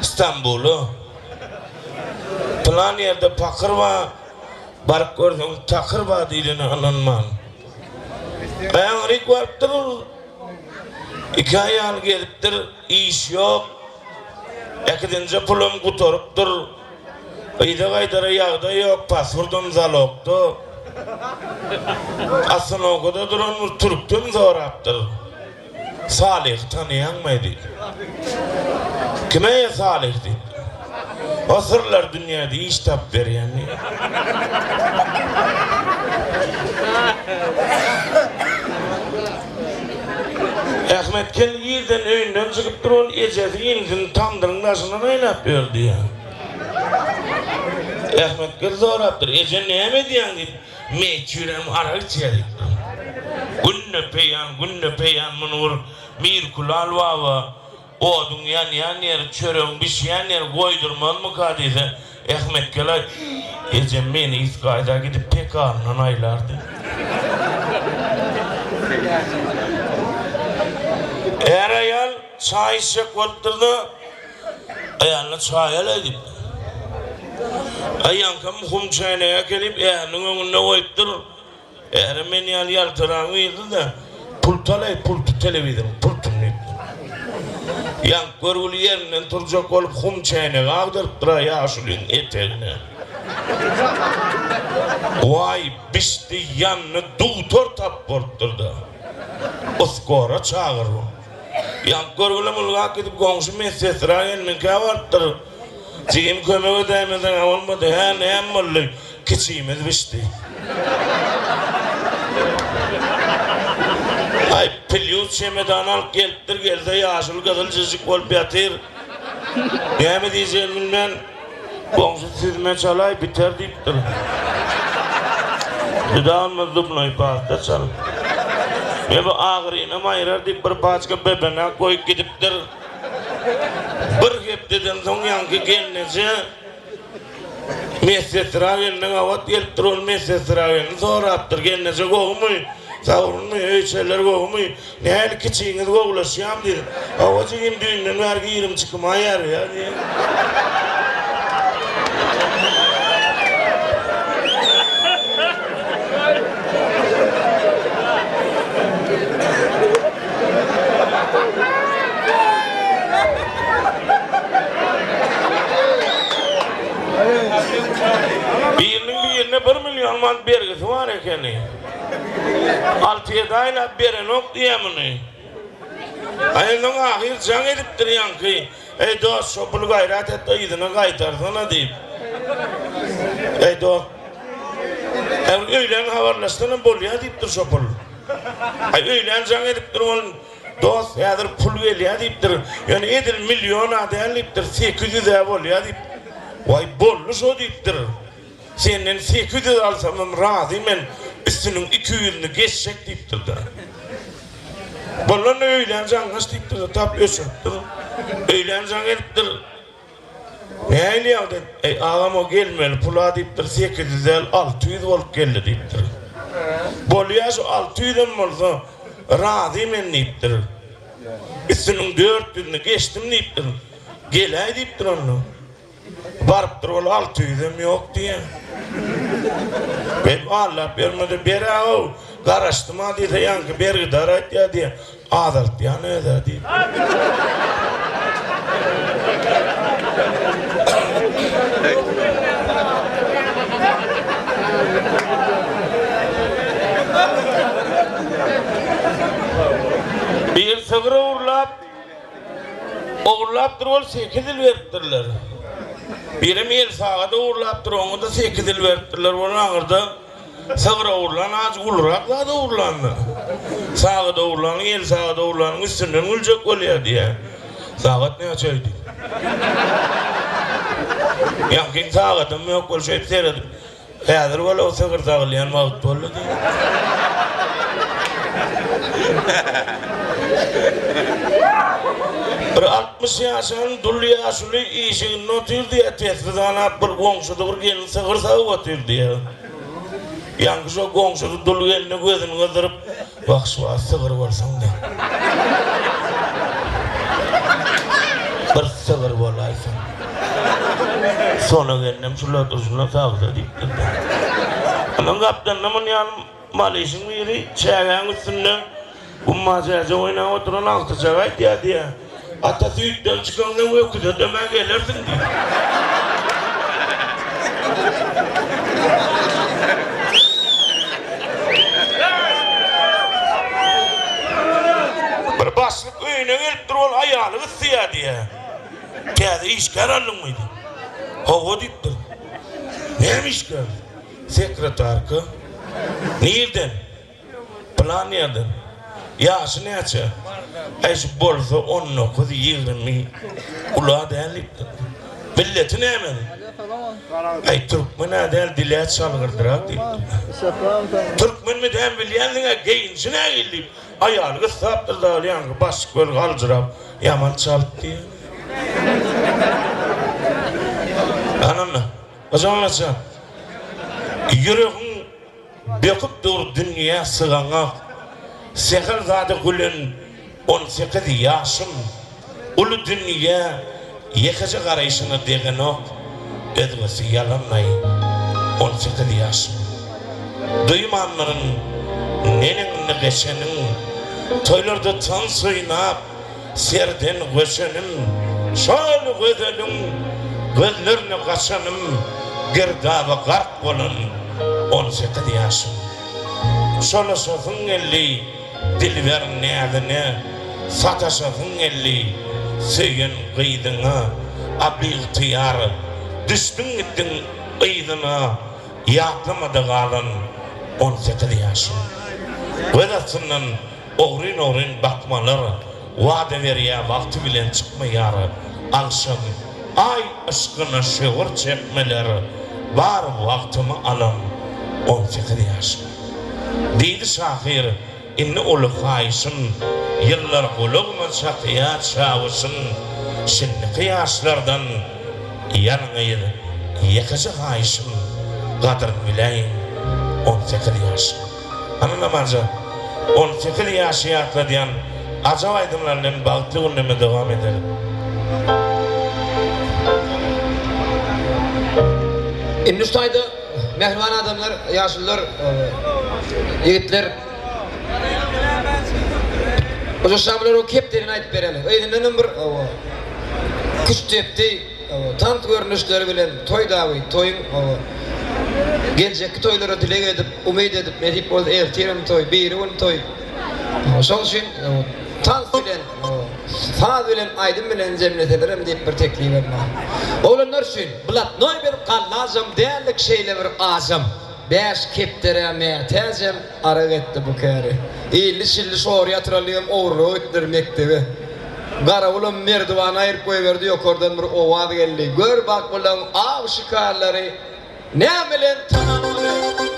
Stambula. Pylan ýerde pakyr bar, baryp görseň takyr bar diýlene ynanman. Aňryk barypdyr, iki aýal gezipdir, iş ýok. Äkidinje pulam gutarypdyr. Yza gaýdara ýagdaý ýok, pasportam zalogda. Ostanowkada duran bir türkden sorapdyr. Salyhy tanaýaňmy diýip. Kime Salyh diýip. O syrlar dünýäde iş tapyp berýän diýip. Ahmet kel irden öýünden çykypdyr, ol ejesi inisini tamdyryň daşyndan aýlap ýör diýýär. Ahmet kel sorapdyr, Eje näme edýäň diýip. Meýçürem arak içýär diýipdir. Günde peýan, günde peýan muny bir Mirkülal baba oduň ýanýan ýeri, çöregiň bişýän ýeri goýdurmazmyka diýse, Ahmet kelaý, Ejem meni isgaýda gidip pekaryndan aýlar diýip. Är-aýal çaý içjek bolupdyr-da, Aýalyna çaý alaý diýipdir. Aý ýaňkam hum çäýnege kelip äriniň öňünde goýupdyr. Ärem men ýaly ýaltaran girdi-de, Pult alaý, pulty telewizoryň pultuny diýipdir. Ýaňky görgüli ýerinden turjak bolup hum çäýnegi agdarypdyr-a ýaşulyň etegine. Waý, bişdi, ýandy, dugtor tap bolupdyr-da. Uskora çagyr. Ýaňky görgülem ylgap gidip goňşy medsestra gelniňkä barypdyr. Jigim kömek edäýmeseň-ä bolmady. Hä, näme boldy? Kiçimiz bişdi. Aý, plýus çemedan alyp gelipdir, gelse ýaşuly gyzyl jijik bolup ýatyr. Näme diýjegini bilmän, goňşy süzme çalaý, biter diýipdir. Juda bolmasa zubnoý pasta çal. Me bu agyrynam aýyrar diýip bir paçka bebenak goýup gidipdir. Bir hepdeden soň ýaňky gelneje medsestra gelne gabat gelipdir, ol medsestra gelni sorapdyr, Gelneje gowumy? Sagrymy, öý-içeriler gowumy? Nähili kiçiňiz gowulaşýamy diýdi. Hawa jigim düýnden bäri girim çykyma ýaraýar diýen. Biriniň birine bir million manat bergisi bar ekeni. Alty-ýedi aýlap berenok diýýä muny. Aý onsoň ahyr jaň edipdir ýaňky, Eý dost, şo puly gaýrat et-de yzyna gaýtarsana diýip. Eý dost, Äý öýlän habarlaşsanam bolýa diýipdir şo pul. Aý öýlän jaň edipdir ol, Dost, häzir pul gelýä diýipdir. Ýöne edil million-a däl diýipdir, 800-ä bolýa diýip. Waý boldy şo diýipdir. Senden 800 alsamam razy men, üstüniň iki ýüzüni geçjek diýipdir-de. Bolanda öýlän jaňlaş diýipdir-de, tap öçüripdir. Öýlän jaň edipdir. Nähili ýagdaý? Eý, agam o gelmeli pula diýipdir, 800 däl, 600 bolup geldi diýipdir. Bolýa şu 600-em bolsa, razy men diýipdir. Üstüniň dört ýüzüni geçdim diýipdir. Geläý diýipdir onda. Barypdyr ol alty ýüzem ýok diýýär. Beýdip aldap ýörmede ber-ä-ow, garaşdym-a diýse ýaňky bergidar aýtýar diýýär. Azaltýan öz-ä diýip. Bir sygyr ogurlap, Ogurlapdyr ol sekiz ýyl beripdirler. Birem el sagat ogurlapdyr oňa-da sekiz ýyl beripdirler. Ol aňyrda sygyr ogurlan az ulurak zat ogurlandyr. Sagat ogurlanyň el sagat ogurlanyň üstünden güljek bolýar diýýär. Sagat näçe diýip. Ýaňkyň sagadam ýok bol şeýdip seredip. Häzir bol o sygyr sagylýan wagt boldy diýip. Bir 60 ýaşan dul ýaşuly işiginde otyr diýýär, tesbi sanap bir goňşusy bir gelin sygyr sagyp otyr diýýär. Ýaňky şo goňşusy dul gelne gözüni gyzdyryp, Wah şu wagt sygyr bolsaň-da. Bir. Sygyr bolaýsyn. Sona gelnem şular durşuna sagda diýipdir-de. Onuň gapdalynda muny ýaly malyşyň biri çägäň üstünde gumma-jäje oýnap oturan agtyjaga aýdýar diýýär. Ata süýtden çykaňdan öküze-de-mä gelersiň diýýär. Bir başlyk öýüne gelipdir, ol aýaly gysýar diýýär. Täze işgär aldyňmy diýip. Hawa diýipdir. Näme işgär? Sekretarka. Nirden? Pylan ýerden. Ýaşy näçe? Äý şu bolsa 19, 20. Ula däl diýipdir. Milleti näme? Äý türkmen-ä däl, dil-ä çalgyrdyrak diýipdir. Türkmenmi däl bilýänsiň-ä, geýinişi nähili diýip. Aýaly gyssapdyr dagy ýaňky başlyk weli aljyrap, ýaman çalt diýýär. Ananda, Gyjaňlaça, ýüregiň böküp dur dünýä sygaňak, Sähel zada gülen 18 ýaşym, Uly dünýä ýekeje garaýşyňa degenok, Özgesi ýalanlaý 18 ýaşym. Duýmandyryn neneňini geçenin, Toýlarda tans oýnap, serden göçenim, Şol gözeliň gözlerine gaçanym, Girdaba gark bolan 18 ýaşym. Çolaşasyň geldi dilber näzine, Sataşasyň geldi söýen gyzyňa, A biygtyýar düşdüň gitdiň yzyna, Ýatlamada galan 18 ýaşym. Göz astyndan ogryn-ogryn bakmalar, Wada berýär wagty bilen çykmaýar, Agşam Aý yşkyna şöwür çekmeler, Bar wagtymy alan 18 ýaşym. Diýdi şahyr, indi uly haýyşym, Ýyllar gulagyma çakýar çawuşyn, Şindiki ýaşlardan ýalňyz ýekeje haýyşym, Gadyryn biläýiň 18 ýaşyň. Ana Namarja, 18 ýaşy ýatladýan ajap aýdymlar bilen bagtly günlerimizi dowam ederis. Indi şu taýda mähriban adamlar, ýaşulular, ýigitler. Hoja Şamylar o kepderini aýdyp bereli. Yzyndanam bir küştdepdi, tans görnüşleri bilen toý dagy, toýuň geljekki toýlara dileg edip, umyt edip, nesip bolsa ertirem toý, birigün toý. Şoň üçin tans bilen, saz bilen, aýdym bilen jemleselerem diýip bir teklibem bar. Oglanlar üçin blatnoý bir gallajam däldik şeýle bir ajam. Bäş kepderä mätäjem arak etdi bu käri. Illi-şilli şor ýatyralyam ogurlyga gitdiler mekdebe. Garawulam merdiwany aýryp goýberdi ýokardan bir owaz geldi. Gör bak bulaň aw şikarlary näme bilen tanamaly.